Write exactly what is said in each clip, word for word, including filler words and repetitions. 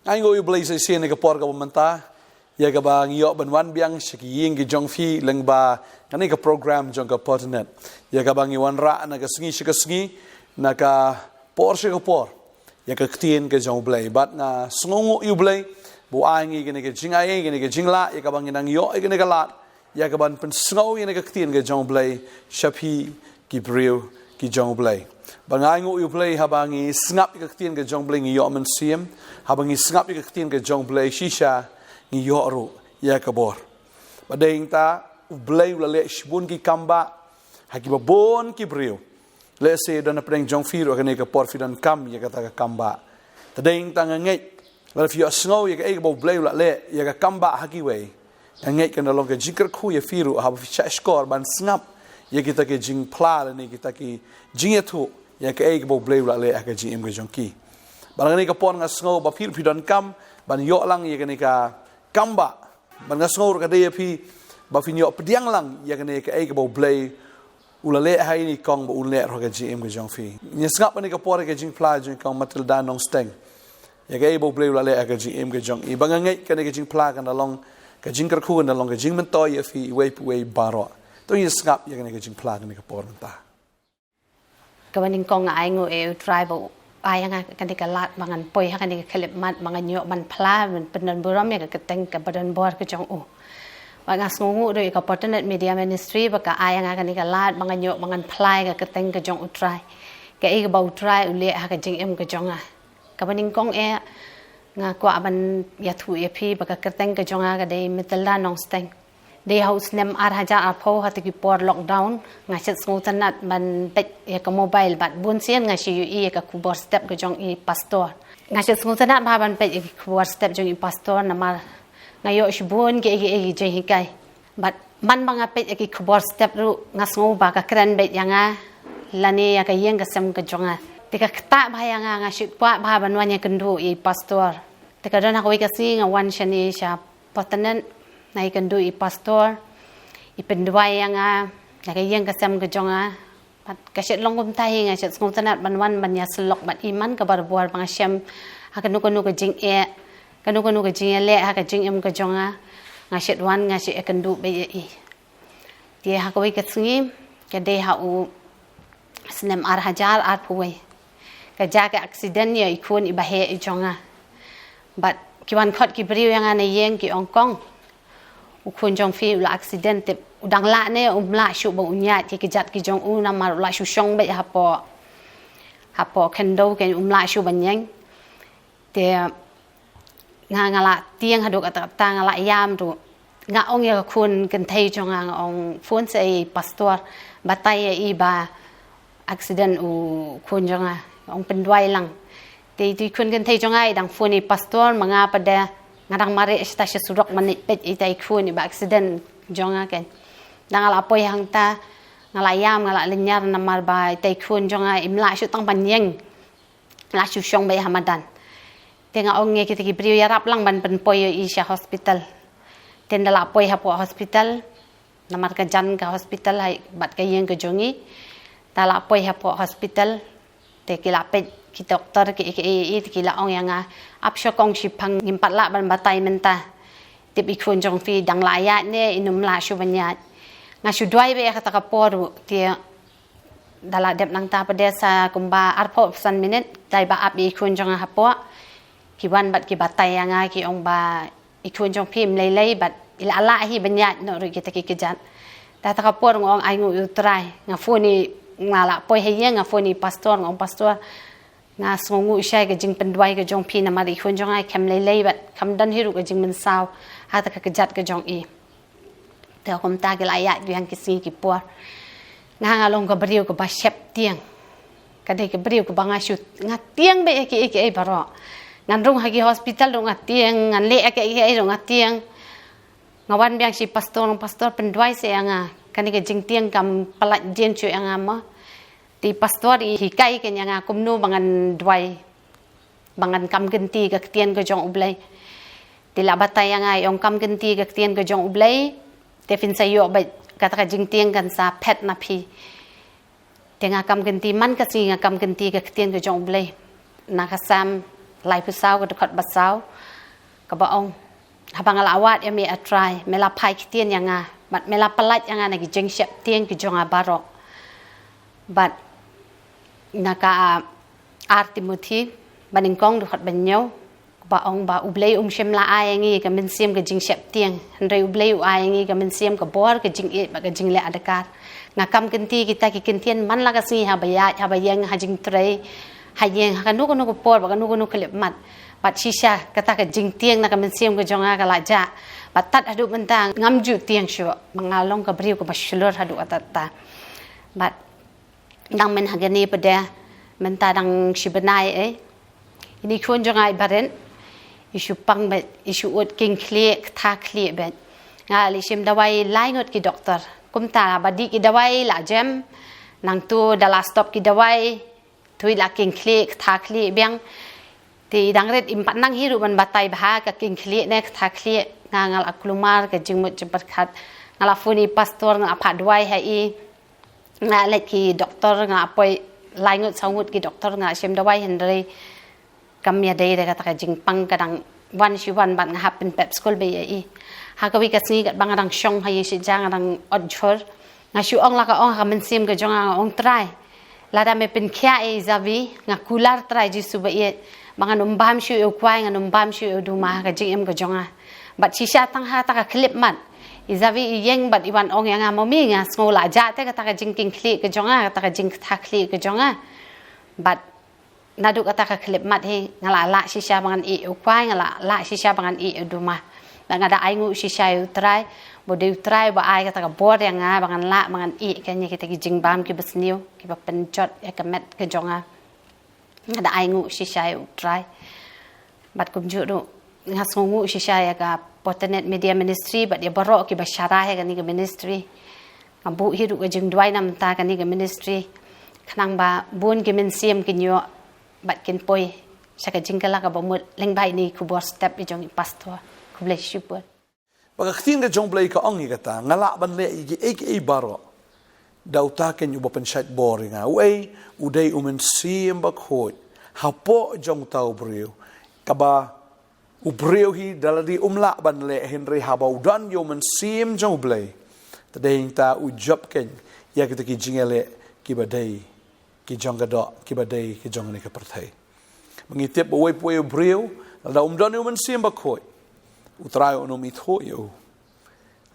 Ai nguh ïa u Blei sa shisien ïa ka por kaba mynta, ïa kaba ngi ïoh ban wan biang sha ki ïing ki jong phi lyngba kane ka program jong ka Potternet, ïa kaba ngi wanrah na ka sngi sha ka sngi, na ka por sha ka por, ïa ka ktien ka jong u Blei. Bad nga sngewnguh ïa u Blei ba u ai ngi kane ka jingai, kane ka jinglah, ïa kaba ngi nang ïoh ïa kane ka lad, ïa kaban pynsngew ïa kane ka ktien ka jong u Blei sha phi ki briew ki jong u Blei. Ba nga ai nguh ïa u Blei, haba ngi sngap ïa ka ktien ka jong u Blei ngi ïoh mynsiem, haba ngi sngap ïa ka ktien ka jong u Blei shisha ngi ïoh ruh ïa ka bor. Ba dei nangta u Blei u la leh shibun ki kambah ha kiba bun ki briew. Lehse don hapdeng jong phi ruh ha kane ka por phi donkam ïa kata ka kambah. Te dei nangta nga ngeit lada phi ïohsngew ïa kaei kaba u Blei u la leh ïa ka kambah ha kiwei, nga ngeit kan da long ka jingkyrkhu ïa phi ruh haba phi shah shkor ban sngap ïa kita ki jingphla lane kita ki jingïathuh ïa kaei kaba u Blei u la leh ha ka jingim ka jong ki. Bad ha kane ka por nga sngew ba phi ruh phi donkam ban ïoh lang ïa kane ka kambah. Bad nga sngew ruh ka dei ïa phi ba phin ïoh pdiang lang ïa kane kaei kaba u Blei u la leh ha i nyngkong, ba un leh ruh ha ka jingim ka jong phi. Ngi sngap ha kane ka por ïa ka jingphla jong i Kong Matilda Nongsteng, ïa kaei ba u Blei u la leh ha ka jingim ka jong i. Ba nga ngeit kane ka jingphla kan da long ka jingkyrkhu, kan da long ka jingmyntoi ïa phi iwei pa iwei baroh. To ngi sngap ïa kane ka jingphla ha kane ka por mynta. Kaba nyngkong nga ai nguh ïa u Trai ba u ai ïa nga kane ka lad ba ngan poi ha kane ka khyllipmat ba ngan ïoh ban phla ban pyndonburom ïa ka kyrteng kaba donbor ka jong u. Bad nga sngewnguh ruh ïa ka Potternet Media Ministry ba ka ai ïa nga kane ka lad ba ngan ïoh ba ngan phla ïa ka kyrteng ka jong u Trai. Kaei kaba u Trai u leh ha ka jingim ka jong nga. Kaba nyngkong eh, nga kwah ban ïathuh ïa phi ba ka kyrteng ka jong nga ka dei Matilda Nongsteng. Dei ha u snem ar hajar arphew, ha tu ki por lockdown, nga shet sngewtynnat ban peit ïa ka mobile bad bun sien nga shu ïohi ïa ka khubor step ka jong i pastor. Nga shet sngewtynnat bha ban peit ïa ki khubor step jong i pastor namar nga ïoh shibun ki, ki, ki jinghikai. Bad man ba nga peit ïa ki khubor step ruh nga sngew ba ka kren beit ïa nga lane ïa ka ïing ka sem ka jong nga. Te ka ktah bha ïa nga, nga shu kwah bha ban wan ïakynduh ïa i pastor. Te ka don ha kawei ka sngi nga wan shane sha Potternet, nga ïakynduh ïa i pastor, i pynduwai ïa nga, ïa ka ïing ka sem ka jong nga. Bad ka shet long kumta hi, nga shet sngewtynnat ban wan ban ïasyllok bad i man ka barabor ba nga shem ha kano kano ka jingeh, kano kano ka jingïaleh ha ka jingim ka jong nga. Nga shet wan, nga shet ïakynduh beit ïa i. Te ha kawei ka sngi, ka dei ha u snem ar hajar arphew wei, ka jia ka accident ïa i khun iba heh i jong nga. Bad ki wan khot ki briew ïa nga na ïing ki ong, Kong, u khun jong phi u la accident, te u dang lah ne um lah shuh ba un ïaid ïa ki kjat ki jong u namar u la shu shong beit hapoh, hapoh khyndew, kein um lah shuh ban ïeng. Te nga, nga la tieng haduh katta katta, nga la ïam ruh. Nga ong ïa ka khun kynthei jong nga, nga ong, phone seh ïa i pastor, batai ïa i ba accident u khun jong nga. Nga ong pynduwai lang. Te i tu i khun kynthei jong nga i dang phone ïa i pastor, ma nga pat de nga dang mareh shata sha surok ban leit peit ïa i tai i khun iba accident jong nga, kein. Da nga la poi hangta, nga la ïam, nga la lynñiar namar ba i tai i khun jong nga im lah shuh tang ban ïeng, la shu shong beit ha madan. Te nga ong ïa kita ki briew, ïarap lang ban pynpoi ïa i sha hospital. Te ynda la poi hapoh hospital, namar ka jan ka hospital ha bad ka ïing ka jong i. Ynda la poi hapoh hospital, te ki la peit ki doktor kiei kiei, te ki la ong ïa nga, ap sha kong shiphang, ngim pat lah ban batai mynta. Tip i khun jong phi dang lah ïaid ne, in um lah shuh ban ïaid. Nga shu duwai beit ïa kata ka por ruh, te da la dep nangta pat de sa kumba arphew san minit, dei ba ap ïa i khun jong nga hapoh. Ki wan bad ki batai ïa nga, ki ong ba i khun jong phi im lei lei bad i la lah hi ban ïaid noh ruh kita ki kjat. Da kata ka por nga ong ai nguh ïa u Trai, nga phone ïa, nga la poi ha ïing, nga phone ïa i pastor, nga ong, Pastor, nga sngewnguh shai ka jingpynduwai ka jong phi namar i khun jong nga i khlem lei lei bad kam don hi ruh ka jingmynsaw ha kata ka kjat ka jong i. Te kumta ki la ïaid biang ki sngi ki por. Nga, nga long ka briew kaba sheptieng. Ka dei ka briew kaba nga shu, nga tieng beit ïa kiei kiei baroh. Ngan rung ha ki hospital ruh nga tieng, ngan leh ïa kiei kiei ruh nga tieng. Nga wan biang sha i pastor, nga ong, Pastor, pynduwai seh ïa nga. Kane ka jingtieng kam pynlait dien shuh ïa nga mo. Te i pastor i hikai kein ïa nga kumno ba ngan duwai, ba ngan kam kynti ka ktien ka jong U Blei. Te i la batai ïa nga, i ong, kam kynti ka ktien ka jong U Blei, te phin sa ïoh beit, kata ka jingtieng kan sa phet na phi. Te nga kam kynti, man ka sngi nga kam kynti ka ktien ka jong U Blei. Na ka Salm laiphew saw ka dkhot ba saw, kaba ong, haba nga la wad ïa me, A Trai, me la phai ktien ïa nga, bad me la pyllait ïa nga na ki jingsheptieng ki jong nga baroh. Bad na ka, ah, ar Timothi ba nyngkong dkhot ba hynñiew, ba ong ba U Blei um shym la ai ïa ngi ka mynsiem ka jingsheptieng, hynrei U Blei u ai ïa ngi ka mynsiem ka bor, ka jingïeit bad ka jingleh adkar. Nga kam kynti kita ki ktien man la ka sngi, haba ïaid, haba ïeng, ha jingtrei, ha ïing, ha kano kano ka por bad kano kano ka khyllipmat. Bad shisha kata ka jingtieng na ka mynsiem ka jong nga ka la jah. Bad tad haduh mynta ngam ju tieng shuh, ba nga long ka briew kaba shlur haduh katta katta. Bad dang myn ha kane pat de, mynta dang shi bnai, eh, ine i khun jong nga i barit, i shu pang bad i shu ud king khlieh, ktha khlieh bad nga la leit shim dawai lai ngut ki doktor. Kumta ba dih ki dawai la jem, nangta da la stop ki dawai, to i la king khlieh, ktha khlieh biang. Te dang rit im pat nang hi ruh ban batai bha ka king khlieh ne ktha khlieh. Nga, nga la kulmar ka jingmut jingpyrkhat. Nga la phone ïa i pastor, nga la phah dawai ha i. Nga la leit ki doktor, nga la poi lai ngut saw ngut ki doktor, nga la shim dawai, hynrei kam ïadei da kata ka jingpang, ka dang wan shi wan bad nga hap pynpep skul beit ïa i. Ha kawei ka sngi katba nga dang shong ha ïing shet ja, nga dang ot jhur, nga shu ong, la ka ong ha ka mynsiem ka jong nga, nga ong, Trai, lada me pynkhiah ïa i Javi, nga kular Trai Jisu ba ïeit, ba ngan ym bam shuh ïa u kwai, ngan ym bam shuh ïa u duma ha ka jingim ka jong nga. Bad shisha tang ha kata ka khyllipmat, i Javi i ïeng bad i wan ong ïa nga, Mummy, nga sngew la jah te kata ka jingking khlieh ka jong nga, kata ka jingktha khlieh ka jong nga. Bad naduh kata ka khyllipmat hi nga la lah shisha ba ngan ïeh ïa u kwai, nga la lah shisha ba ngan ïeh ïa u duma. Bad nga da ainguh shisha ïa u Trai, ba u dei u Trai ba ai kata ka bor ïa nga ba ngan lah, ba ngan ïeh ïa kita ki jingbam kiba sniew, kiba pynjot ïa ka met ka jong nga. Nga da ainguh shisha ïa u Trai. Bad kumjuh ruh nga sngewnguh shisha ïa ka Potternet Media Ministry bad ïa baroh kiba shara ïa kane ka ministry. Nga buh hi ruh ka jingduwai na ka bynta kane ka ministry, khnang ba bun ki mynsiem kin ïoh bad kin poi sha ka jingkylla kaba mut lyngba ine i khubor step i jong i pastor. Khublei shibun. Ba ka ktien ka jong U Blei ka ong ïa kata, nga lah ban leh ïa kiei kiei baroh da uta keiñ uba pynshait bor ïa nga. Uei? U dei U Mynsiem Bakhuid hapoh jong uta u briew. Kaba u briew hi da lade um lah ban leh, hynrei haba u don ïa U Mynsiem jong U Blei, te dei hangta u jop keiñ ïa kita ki jingïaleh kiba dei ki jong ka doh, kiba dei ki jong kane ka pyrthei. Ba ngi tip ba uwei pa uwei u briew, lada um don ïa U Mynsiem Bakhuid, U Trai un ym ithuh ïa u.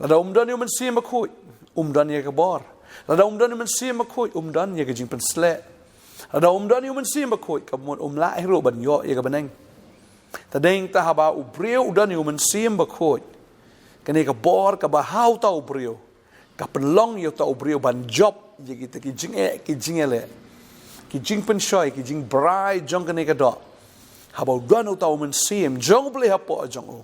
Lada um don ïa U Mynsiem Bakhuid, um don ïa ka bor. Lada um don ïa U Mynsiem Bakhuid, um don ïa ka jingpynsleh. Lada um don ïa U Mynsiem Bakhuid, ka mut um lah hi ruh ban ïoh ïa ka bneng. Te dei hangta haba u briew u don ïa U Mynsiem Bakhuid, kane ka bor kaba ha uta u briew ka pynlong ïa uta u briew ban jop ïa kita ki jingeh, ki jingïaleh, ki jingpynshoi, ki jingbrai jong kane ka doh. Haba u don uta U Mynsiem jong U Blei hapoh jong u,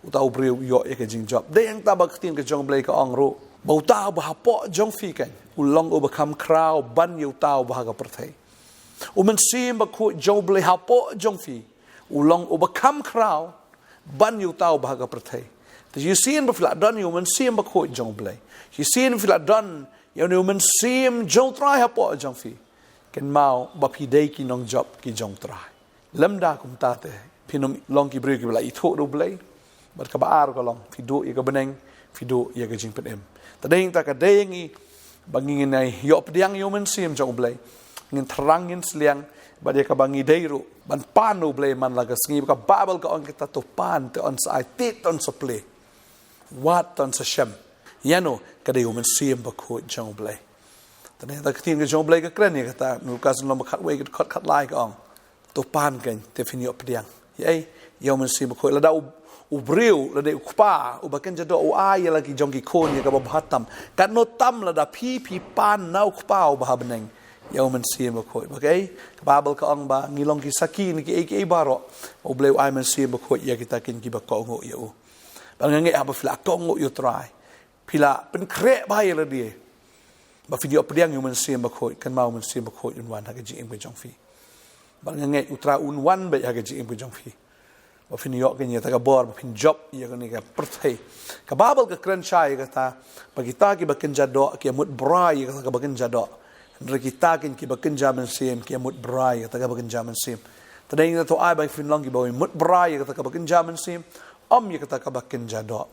uta u briew u ïoh ïa ka jingjop. Dei hangta ba ka ktien ka jong U Blei ka ong ruh ba uta uba hapoh jong phi keiñ u long uba kham khraw ban ïa uta uba ha ka pyrthei. U Mynsiem Bakhuid jong U Blei hapoh jong phi u long uba kham khraw ban ïa uta uba ha ka pyrthei. Te shisien ba phi la don ïa U Mynsiem Bakhuid jong U Blei, shisien ba phi la don ïa une U Mynsiem jong U Trai hapoh jong phi, kynmaw ba phi dei ki nongjop ki jong U Trai. Lymda kumta te phin ym long ki briew kiba la ithuh da U Blei. Bad kaba ar ka long, phi duh ïa ka bneng, phi duh ïa ka jingpynim. Te dei hangta ka dei ïa ngi ba ngin ïoh pdiang ïa U Mynsiem jong U Blei, ngin thrang, ngin sliang, bad ïa kaba ngi dei ruh ban pan U Blei man la ka sngi. Ba ka Baibl ka ong, kata, to pan te yn sa ai, tied te yn sa plie, wad te yn sa shem. Ïa no? Ka dei U Mynsiem Bakhuid jong U Blei. Te dei hangta ka ktien ka jong U Blei ka kren ïa kata, na Lukas lynnong ba khatwei ka dkhot khatlai ka ong, to pan keiñ te phin ïoh pdiang. Ïa ei? Ïa U Mynsiem Bakhuid. Lada u, u briew, lada u kpa uba kynja doh u ai ïa la ki jong ki khun ïa kaba bha tam, katno tam lada phi, phi pan na u Kpa uba ha bneng ïa U Mynsiem Bakhuid. Ba kaei? Ka Baibl ka ong ba ngi long ki sakhi na kiei kiei baroh. U Blei u ai Mynsiem Bakhuid ïa kita keiñ kiba kohnguh ïa u. Bad nga ngeit haba phi la kohnguh ïa U Trai, phi la pynkhreh bha ïa lade ba phin ïoh pdiang ïa U Mynsiem Bakhuid, kynmaw U Mynsiem Bakhuid un wan ha ka jingim ka jong phi. Bad nga ngeit U Trai un wan beit ha ka jingim ka jong phi, ba phin ïoh keiñ ïa kata ka bor ba phin jop ïa kane ka pyrthei. Ka Baibl ka kren shai ïa kata, ba kita kiba kynja doh ki ïa mut brai ïa kata kaba kynja doh, hynrei kita keiñ kiba kynja mynsiem ki ïa mut brai ïa kata kaba kynja mynsiem. Te dei ngi to ai ba phin long kiba mut brai ïa kata kaba kynja mynsiem, ym ïa kata kaba kynja doh.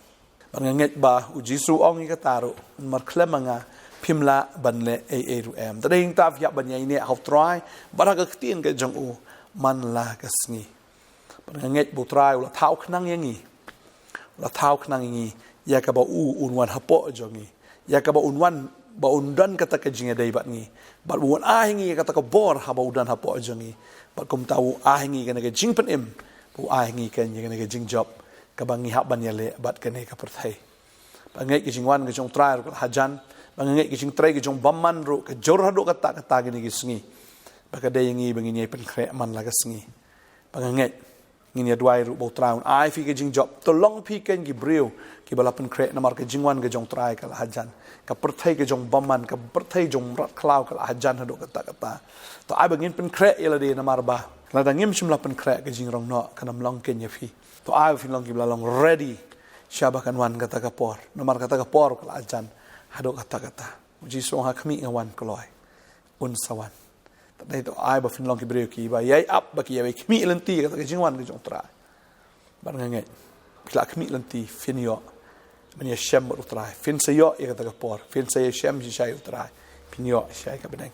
Bad nga ngeit ba u Jisu u ong ïa kata ruh, namar khlem ma nga phim lah ban leh ei ei ruh em. Te dei ngi ta ïa ban ïaineh ha u Trai bad ha ka ktien ka jong u man la ka sngi. Bad nga ngeit ba u Trai u la thaw khnang ïa ngi, u la thaw khnang ïa ngi, ïa kaba u un wan hapoh jong ngi, ïa kaba un wan, ba un don kata ka jingïadei bad ngi, bad ba un ai ngi ïa kata ka bor haba u don hapoh jong ngi. Bad kumta u ai ngi kane ka jingpynim, u ai ngi kane ka jingjop kaba ngi hap ban ïaleh bad kane ka pyrthei. Ba ngeit ka jingwan ka jong u Trai ruh ka la hajan, ba ngeit ka jingtrei ka jong u bymman ruh ka jur haduh katta katta kine ki sngi. Ba ka dei ïa ngi ba ngin ïai pynkhreh man la ka sngi. Ba nga ngeit, ngin ïa duwai ruh ba u Trai un ai phi ka jingjop, to long phi kane ki briew kiba la pynkhreh, namar ka jingwan ka jong u Trai ka la hajan. Ka pyrthei ka jong u bymman, ka pyrthei jong u mrad khlaw ka la hajan haduh katta katta. To ai ba ngin pynkhreh ïa lade, namar ba lada ngim shym la pynkhreh, ka jingrong noh kan ym long kane ïa phi. To ai ba phin long kiba la long ready shaba kan wan kata ka por, namar kata ka por ka la hajan haduh katta katta. U Jisu u ong, ha khmih nga wan kloi, un sa wan. Te dei to ai ba phin long ki briew kiba ïai ap, ba ki ïai khmih lynti ïa kata ka jingwan ka jong u Trai. Bad nga ngeit, phi la khmih lynti, phin ïoh ban ïashem bad u Trai. Phin sa ïoh ïa kata ka por, phin sa ïashem shisha ïa u Trai, phin ïoh shisha ïa ka bneng.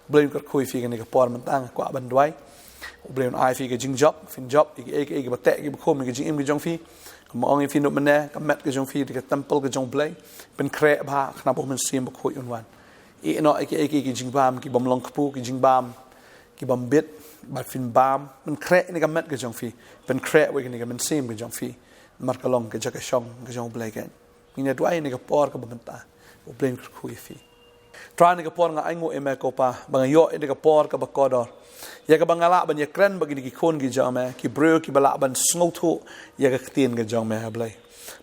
U Blei un kyrkhu ïa phi kane ka por mynta. Nga kwah ban duwai U Blei un ai phi ka jingjop, phin jop ïa kiei kiei kiba teh kiba khum ïa ka jingim ka jong phi. Kumba ong ïa phi naduh mynne, ka met ka jong phi dei ka temple ka jong U Blei. Pynkhreh bha, khnang ba U Mynsiem Bakhuid un wan. Ïeh noh ïa kiei kiei ki jingbam kibym long kpu, ki jingbam kibym bit, bad phin bam. Pynkhreh ïa kane ka met ka jong phi, pynkhreh ïa kane ka mynsiem ka jong phi. Namar ka long ka jaka shong ka jong U Blei keiñ. Ngin ïa duwai ïa kane ka por kaba mynta. U Blei un kyrkhu ïa phi. Trai, ïa kane ka por nga ainguh ïa me ko Pa, ba nga ïoh ïa kane ka por kaba kordor, ïa kaba nga lah ban ïakren bad kine ki khun ki jong me, ki briew kiba lah ban sngewthuh ïa ka ktien ka jong me, ha Blei.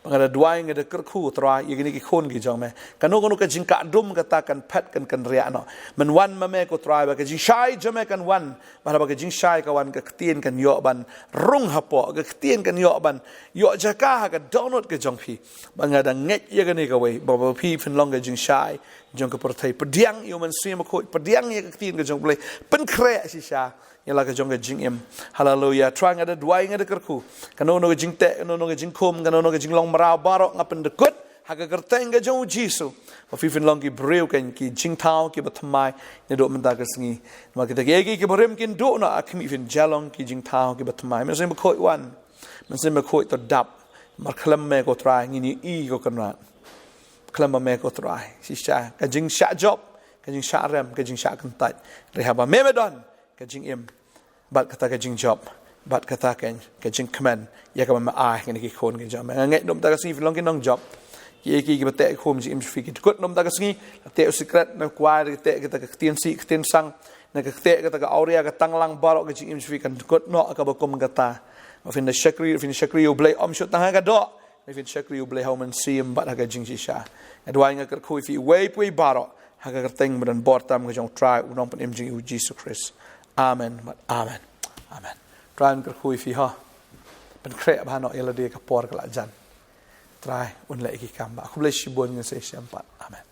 Ba nga da duwai, nga da kyrkhu, Trai, ïa kine ki khun ki jong me. Kano kano ka jingkah dum kata kan phet, kan kynriah noh. Men wan ma me ko Trai, ba ka jingshai jong me kan wan, bad haba ka jingshai ka wan, ka ktien kan ïoh ban rung hapoh, ka ktien kan ïoh ban ïoh jaka ha ka dohnud ka jong phi. Ba nga da ngeit ïa kane kawei, ba, ba phi phin long ka jingshai jong ka pyrthei. Pdiang ïa U Mynsiem Bakhuid, pdiang ïa ka ktien ka jong U Blei, pynkhreh shisha ïa la ka jong ka jingim. Haleluia. Trai, nga da duwai, nga da kyrkhu, kano kano ka jingteh, kano kano ka jingkhum, kano kano ka jinglong mraw baroh nga pyndykut ha ka kyrteng ka jong U Jisu. Ba phi phin long ki briew keiñ ki jingthaw kiba thymmai naduh mynta ka sngi. Namar kita kiei kiei kiba rim kin duh noh, ha khmih phin ïa long ki jingthaw kiba thymmai. Mynsiem Bakhuid wan, Mynsiem Bakhuid to dap. Namar khlem me ko Trai ngin ïohi ko Kynrad. Khlem ma me ko Trai, shisha ka jingshah jop, ka jingshah rem, ka jingshah kyntait. Hynrei haba me me don, ka jingim bad kata ka jingjop, bad kata ka, ka jingkmen ïa kaba me ai ha kine ki khun ki jong me. Nga ngeit naduh mynta ka sngi phin long ki nongjop. Kiei kiei kiba teh khum jingim jong phi, ki dkut naduh mynta ka sngi. La teh u sikret na kwai, la teh kata ka ktien sih ktien sang, la teh kata ka awria ka tanglang, baroh ka jingim jong phi kan dkut noh ha kaba kum kata. Ba phin da shakri, phin shakri ïa U Blei ym shuh tang ha ka doh, ba phin shakri ïa U Blei ha U Mynsiem bad ha ka jingshisha. Nga duwai, nga kyrkhu ïa phi uwei pa uwei baroh ha ka kyrteng ba don bor tam ka jong U Trai, U Nongpynim jong ngi U Jisu Khrist. Amen bad amen. Amen. Trai un kyrkhu ïa phi ho. Pynkhreh bha noh ïa lade, ka por ka la jan. Trai un leh ïa ki kam ba. Khublei shibun, ngin sa ïashem pat. Amen.